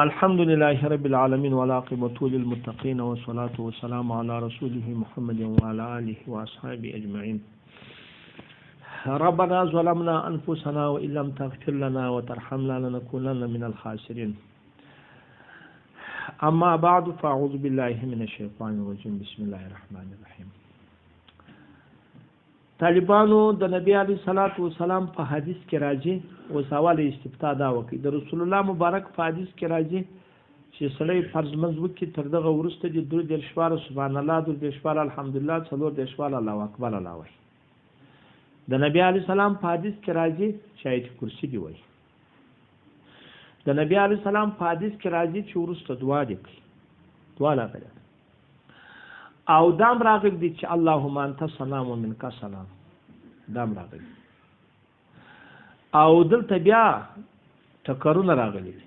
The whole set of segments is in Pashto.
الحمد لله رب العالمين والعاقبة للمتقين والصلاة والسلام على رسوله محمد وعلى آله وأصحابه أجمعين. ربنا ظلمنا أنفسنا وإن لم تغفر لنا وترحمنا لنكونن من الخاسرين. أما بعد فأعوذ بالله من الشيطان الرجيم. بسم الله الرحمن الرحيم. طالبانو د نبی علی صلوات و سلام په حدیث کې راځي او سوال استفتاء دا وکړي. د رسول الله مبارک په حدیث کې راځي چې سړی فرض منځ وکړي، تر دغه وروسته دې 33 واره سبحان الله، 33 واره الحمدلله، 34 واره الله اکبر الله وایي. د نبی علی سلام په حدیث کې راځي چې آیت کرسي دی وایي. د نبی علی سلام په حدیث کې راځي چې وروسته دعا دې کوي، دعا راغلې او دام راغلی دی چې اللهم انت سلام ومنک سلام، دام راغلی. او دلته بیا ټکرونه راغلي دي.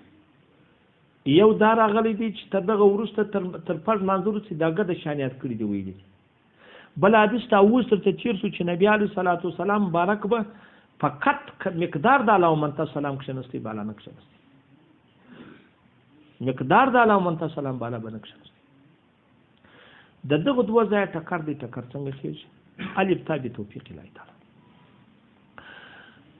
یو دا راغلی دی چې تر دغه وروسته تر فرض لمانځه وروسته دا ګډه شانیات کړي دي ویلي دي. بل حدیث ته اوس درته تېر شو چې نبي علیه صلات وسلام مبارک به فقط مقدار د اللهم انت سلام کښېنستی، بالا نه کښېنستی. مقدار د اللهم انت سلام بالا به نه کښېنستی. د دغه دوه ځایه ټکر دی. ټکر څنګه کېږي؟ الف تا بتوفیق الله تعالی.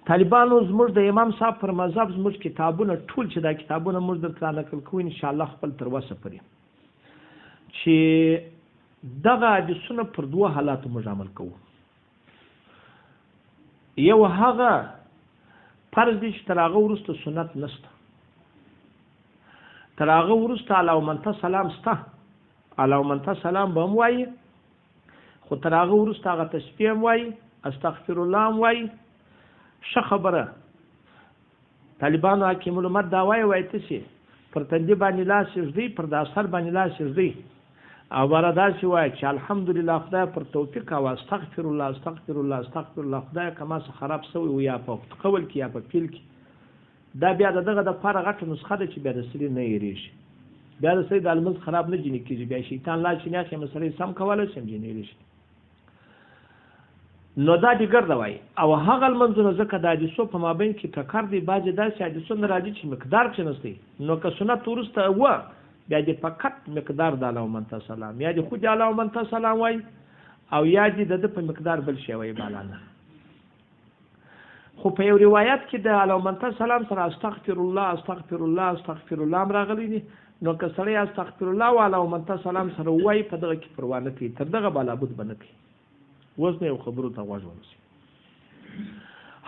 طالبانو زموږ د امام صاحب پر مذهب زموږ کتابونه ټول چې دا کتابونه موږ درته را نقل کوو انشاءالله خپل تر وسه پورې چې دغه حدیثونه پر دوه حالاتو موږ عمل کوو. یو هغه فرض دی چې تر هغه وروسته سنت نشته، تر هغه وروسته اللهم انت سلام شته، اللهم انت سلام به هم وایي، خو تر هغه وروسته هغه تسبیح هم وایي، استغفر الله هم وایي. ښه خبره طالبانو حاکم الامت دا وایي، وایي تسې پر تندي باندې لاس ږدئ، پر دا سر باندې لاس ږدئ او باره داسې وایي چې الحمدلله خدای پر توفیق او استغفر الله استغفر الله استغفر الله، خدای که ما څه خراب سوی و یا په قول کې یا په فعل کې. دا بیا د دغه دپاره غټه نسخه ده چې بیا د سړي نه هېرېږي، بیا د سړي د لمونځ خراب نه جنې کېږي، بیا شیطان لاس چې نه اخلي هم سړی سم کولی شي هم جنې هېرېږي. نو دا دې ګرده وایي. او هغه لمونځونه ځکه د حدیثو په مابین کې ټکر دی، بعضې داسې حدیثونه راځي چې مقدار کښېنستی، نو که سنت وروسته وه بیا دې فقط مقدار د اللهم انت سلام، یا دې خود اللهم انت سلام وایي او یا دې د ده په مقدار بل شی وایي بالا نه. خو په یو روایت کې د اللهم انت سلام سره استغفر الله استغفر الله استغفر الله هم راغلی دی. نو که سړی استغفر الله او اللهم انت سلام سره ووایي په دغه کې پروا نه کوي، تر دغه به لابد به نه کوي. اوس نو یو خبرو ته غوږ ونیسئ.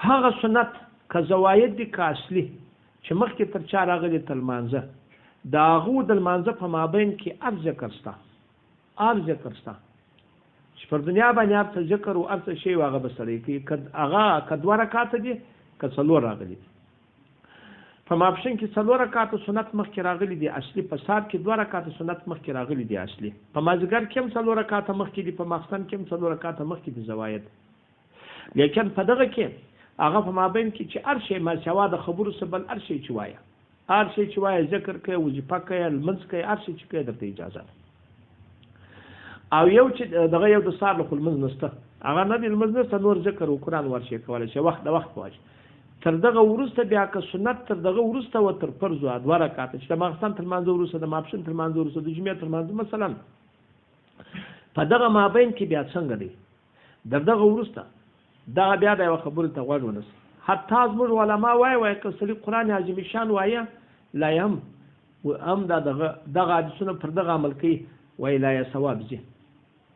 هغه سنت که زواید دي که اصلي چې مخکې تر چا راغلي تر لمانځه، د هغو د لمانځه په مابین کې هر ذکر شته، هر ذکر شته چې پر دنیا باندې هر څه ذکر او هر څه شی هغه به سړی کوي، که هغه که دوه رکعته دي که څلور راغلي دي. په ماپښین کې څلور رکعته سنت مخکې راغلي دي اصلي، په سهار کې دوه رکعته سنت مخکې راغلي دي اصلي، په مازدیګر کې هم څلور رکعته مخکې دي، په ماخستن کې هم څلور رکعته مخکې دي زواید. لیکن په دغه کې هغه په مابین کې چې هر شی ما سوا د خبرو څه بل هر شی چې وایه، هر شی چې وایه، ذکر کوي، وظیفه کوي، لمونځ کوي، هر شی چې کوي درته اجازه ده. او یو چې دغه یو د سهار له خو لمونځ نشته، هغه نه دی لمونځ نشته، نور ذکر او قرآن ورشي کولی شي وخت د وخت په وجه. تر دغه وروسته بیا که سنت تر دغه وروسته و تر فرض و دوه رکعته چې د ماخستن تر لمانځه وروسته، د ماپښین تر لمانځه وروسته، د جمعې تر لمانځه مثلا، په دغه مابین کې بیا څنګه دی؟ در دغه وروسته دغه بیا د یوه خبرې ته غوږ ونیسئ. حتی زموږ علما وایي، وایي که سړي قرآن عظیم شان وایه لا یې هم هم دا دغه حدیثونه پر دغه عمل کوي، وایي لا یې ثواب ځي،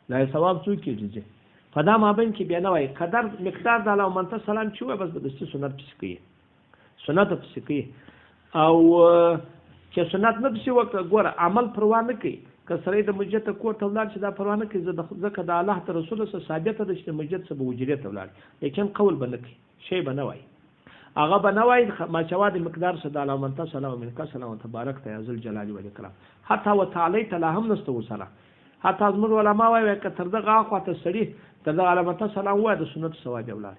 لا یې ثواب څوک کېږي ځي. په دا مابین کې بیا نه وایي قدر مقدار د اللهم انت سلام چې وایي بس به دستي سنت پسې کوي، سنت پسې کوي. او چې سنت نه پسې وکړه ګوره عمل پروا نه کوي. که سړی د مسجد ته کور ته ولاړ شي دا پروا نه کوي، ځکه د الله تر رسول سره ثابته ده چې د مسجد څخه به حجرې ته ولاړ، لیکن قول به نه کوي، شی به نه وایي، هغه به نه وایي ما سوا د مقدار څخه د اللهم انت سلام منک سلام تبارک ته یا ذل جلال والاکرام. حتی وتعالی ته لا هم نشته ورسره. حتی زموږ علما وایي که تر دغه اخوا ته سړي تر دغه اللهم انت سلام ووایي د سنت ثواب یې ولاړ.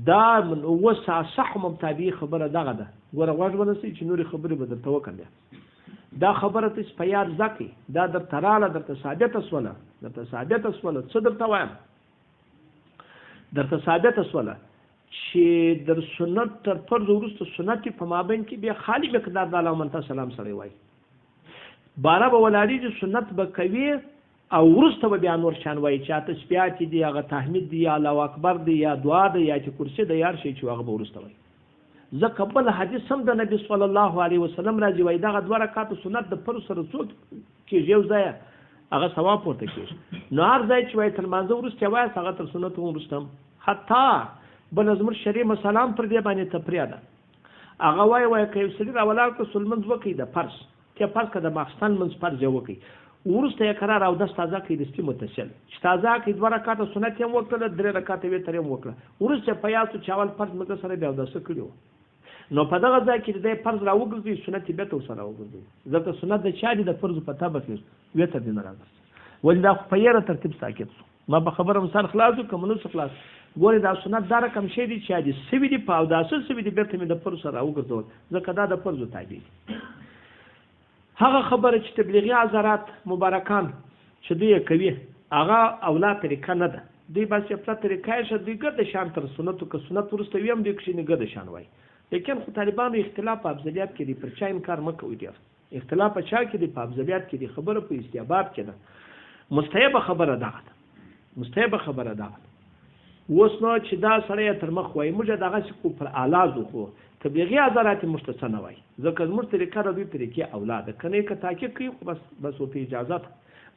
دا من اوس صح مبتدی خبره دغه ده. ګوره غوږ ونیسئ چې نورې خبرې به درته وکړم. بیا دا خبره تاسو په یاد زده کړئ، دا درته راله، درته ثابته سوله، درته ثابته سوله. څه درته وایم؟ درته ثابته سوله چې در سنت تر فرض وروسته سنت په مابین کې بیا خالي مقدار د الله منته سلام سړی وایي. باره به ولاړېږي، سنت به کوي او وروسته به بیا نور شیان وایي چې تسبیحات دي، هغه تحمید دی، یا الله اکبر دی، یا دعا ده، یا چې کرسي ده، یا هر شی چې هغه به وروسته وایي. ځکه بل حدیث هم د نبي صلی الله علیه وسلم راځي، وایي دغه دوه رکعاته سنت د فرض سره څوک کېږي یو ځای هغه ثواب پورته کېږي. نو هر ځای چې وایي تر لمانځه وروسته یې وایاست، هغه تر سنت هم وروسته هم. حتی بل زموږ شرعي مسله هم پر دې باندې تفریح ده. هغه وایي، وایي که یو سړي راولاړ کړ سو لمونځ وکړي د فرض، ته فرض که د ماخستن لمونځ فرض یې وکړي، وروسته یې قرار اودس تازه کړي دستي متصل چې تازه کړي، دوه رکعاته سنت یې هم وکړله، درې رکعاته وتر یې هم وکړه، وروسته یې په یاد شو چې اول فرض مې سره بیا اودسه کړي وو. نو په دغه ځای کې دی فرض راوګرځوي، سنت یې بېرته ورسره راوګرځوي، ځکه سنت د چا دي د فرضو په تبع کې وتر دې نه راګرځي. ولې دا خو په یره ترتیب ساکت شو. ما په خبره مثال خلاص شو که مو نه شو خلاص؟ ګورې دا سنت دا رقم شی دی چې دې سوي دي، په اوداسه سوي دي، بېرته مې د فرض سره راوګرځول، ځکه دا د فرضو تابع دي. هغه خبره چې تبلیغي حضرات مبارکان چې دوی یې کوي هغه اولا طریقه نه ده. دوی بس یو پله طریقه یې شه، دوی ګرد شان تر سنتو که سنت وروسته وي هم دوی کښېني ګرد شان وایي. لیکن خو طالبانو اختلاف په افضلیت کې دی، پر چا انکار مه کوئ. ډېر اختلاف په چا کې دی؟ په افضلیت کې دی، خبره په استحباب کې ده. مستحبه خبره دغه ده، مستحبه خبره دغه ده. اوس نو چې دا سړی یې تر مخ وایي، موږ دغسې خو پر اعلی ځو، خو تبلیغي حضرات یې موږ ته څه نه وایي، ځکه زموږ طریقه د دوی طریقې اولا ده. که نه که تحقیق کوي خو بس بس ورته اجازه ده،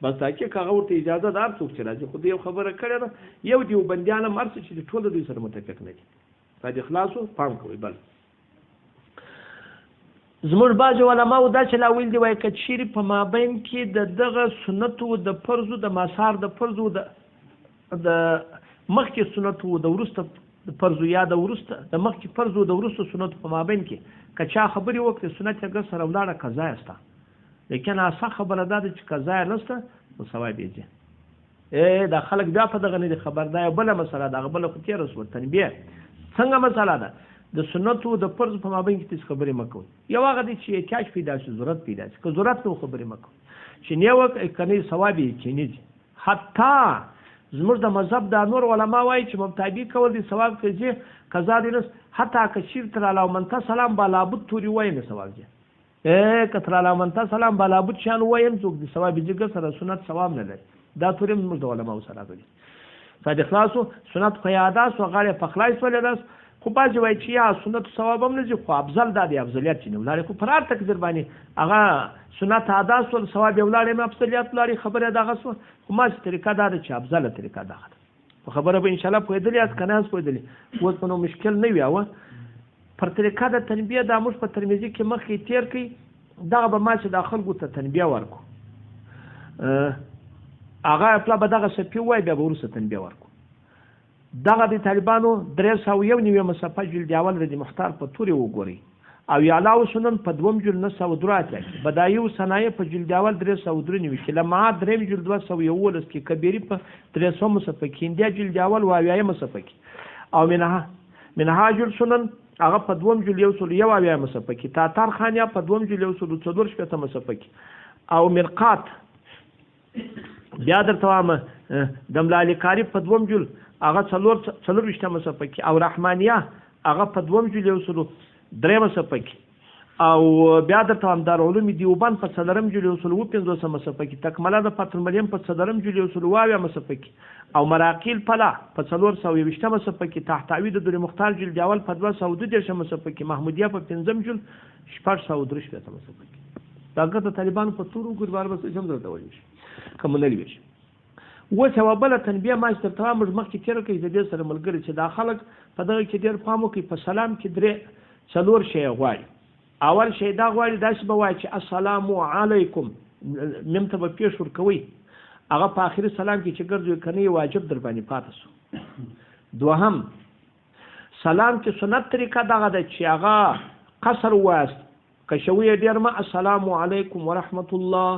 بس تحقیق هغه ورته اجازه ده، هر څوک چې راځي. خو دوی یو خبره کړې ده، یو دیوبندیان هم هر څه چې دي ټول د دوی سره متفق نه دي. دا دې خلاصو، پام کوئ. بل زموږ بعضې علماو داسې لا ویل دي، وایي که چیرې په مابین کې د دغه سنتو د فرضو د مسار د فرضو د مخکې سنتو د وروسته فرضو یا د وروسته د مخکې فرضو د وروسته سنتو په مابین کې که چا خبرې وکړې، سنت یې ګر سره ولاړه قضا یې سته. لیکن اسه خبره دا ده چې قضا یې نسته نو ثواب یې ځي. دا خلک بیا په دغه نه دي خبر. دا یو بله مسله ده، هغه بله خو تېره شوه. تنبیه څنګه مسله ده؟ د سنتو د فرض په مابین کې هېڅ خبرې مه کوئ. یو هغه دی چې احتیاج پیدا شي، ضرورت پیدا شي، که ضرورت نه خبرې مه کوئ، چې نه وکړئ که نه ثواب یې کینې ځي. حتی زموږ د مذهب دا نور علما وایي چې مبتدی کول دي ثواب کې ځي، قضا دې نس، حتی که چیرې تر علاوه منته سلام بالابود توري وایي نه ثواب ځي. که تر علاوه منته سلام بالابود شیان ووایم څوک دي ثواب یې ځي، سره سنت ثواب نه لري. دا توري هم زموږ د علماو سره راغلي. فدې خلاصو سنت خو یې ادا سو، غاړه یې پخلای سولې ده. خو بعضې وایي چې یا سنت ثواب هم نه ځي، خو افضل دا دی، افضلیت چې نه ولاړې، خو پر هر تقدیر باندې هغه سنت ادا سول، ثواب یې ولاړې، هم افضلیت ولاړې، خبره یې دغه سوه. خو ما چې طریقه دا ده چې افضله طریقه دغه ده. په خبره به انشاءالله پوهېدلې یاست که نه یاست پوهېدلې؟ اوس به نو مشکل نه وي. او پر طریقه د تنبیه دا موږ په ترمذي کې مخکې تېر کړي، دغه به ما چې دا خلکو ته تنبیه ورکړو، هغه پلا به دغه سپي ووایي، بیا به وروسته تنبیه ورکړو. دغه د طالبانو 391 صفحه جلد اول د مختار په تورې وګورئ، او یعلاو سنن په دوم جلد 983 کې، بدایع صنایع په جلد اول 393 کې، لمعات دریم جلد 211 کې، کبیري په 300 صفحه کې، هندیه جلد اول 78 صفحه کې، او منهاج السنن هغه په دوم جلد 171 صفحه کې، تاتار خانیا په دوم جلد 164 صفحه کې، او مرقات بیا درته وایم د ملالي قاري په دوم جلد هغه 24 صفحه کې، او رحمانیه هغه په دوم جلد 103 صفحه کې، او بیا درته وایم دارالعلوم دیوبند په څلورم جلد 157 صفحه کې، تکمله د فتح المریم په څلورم جلد 170 صفحه کې، او مراقیل پلا په 421 صفحه کې، تحتاوي د در مختار جلد اول په 232 صفحه کې، محمودیه په پنځم جلد 663 صفحه کې. دا ګرد د طالبانو په تورو وګورئ، بار به څه هم درته ویل شي که مو نه لوېږي. اوس یوه بله تنبیه ما چې درته وایم، موږ مخکې تېره کړې، د دې سره ملګري چې دا خلک په دغه کې ډېر پام وکړي. په سلام کې درې څلور شی غواړي. اول شی دا غواړي، داسې به وایي چې السلام علیکم، میم ته به پېښ ورکوئ، هغه په آخري سلام کې چې ګرځوي که نه یې واجب در باندې پاتې شو. دوهم سلام کې سنت طریقه دغه ده چې هغه قصر ووایاست، که شوی یې ډېر مه، السلام علیکم ورحمت الله.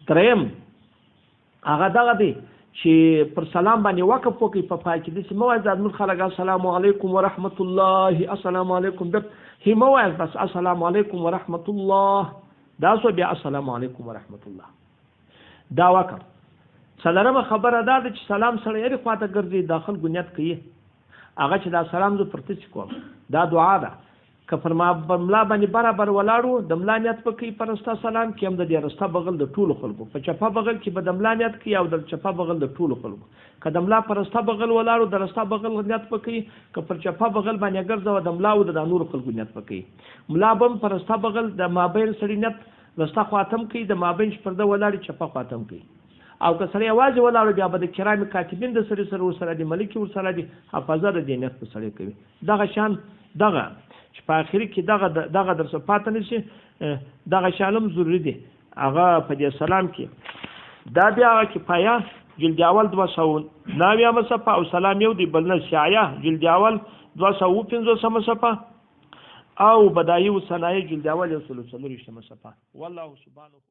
دریم هغه دغه دی چې پر سلام باندې وقف وکړئ په پای کې، داسې مه وایاست دا زموږ خلک السلام علیکم ورحمت الله، السلام علیکم، بس هی مه وایاست، بس السلام علیکم ورحمت الله، دا سو بیا السلام علیکم ورحمت الله، دا وقف. څلورمه خبره دا ده چې سلام سړی هرې خوا ته ګرځي، دا خلکو نیت کوي. هغه چې دا سلام زه پر تاسو کوم، دا دعا ده. که پر ما پر ملا باندې برابر ولاړو، د ملا نیت به کوي پر رسته سلام کې هم د دې رسته بغل د ټولو خلکو، په چپه بغل کې به د ملا نیت کوي او د چپه بغل د ټولو خلکو. که د ملا پر رسته بغل ولاړو، د رسته بغل نیت به کوي، که پر چپه بغل باندې ګرځوه، د ملا او د نورو خلکو نیت به کوي. ملا به هم پر رسته بغل د مابین سړي نیت رسته خواتم کوي، د مابین چې پر ده ولاړي چپه خواتم کوي. او که سړی یوازې ولاړو، بیا به د کرام کاتبین د سړي سره ورسره دي، ملکې ورسره دي، حفاظه د دې نیت په سړی کوي. دغه شان دغه چې په آخري کې دغه درسه پاته نه شي، دغه شان هم ضروري دی. هغه په دې سلام کې دا بیا هغه کفایه جلد اول 279 صفحه او سلام یو دی بل نه، سعیه جلد اول 255 صفحه او بدایع و صنایع جلد اول 124 صفحه. والله سبحانه.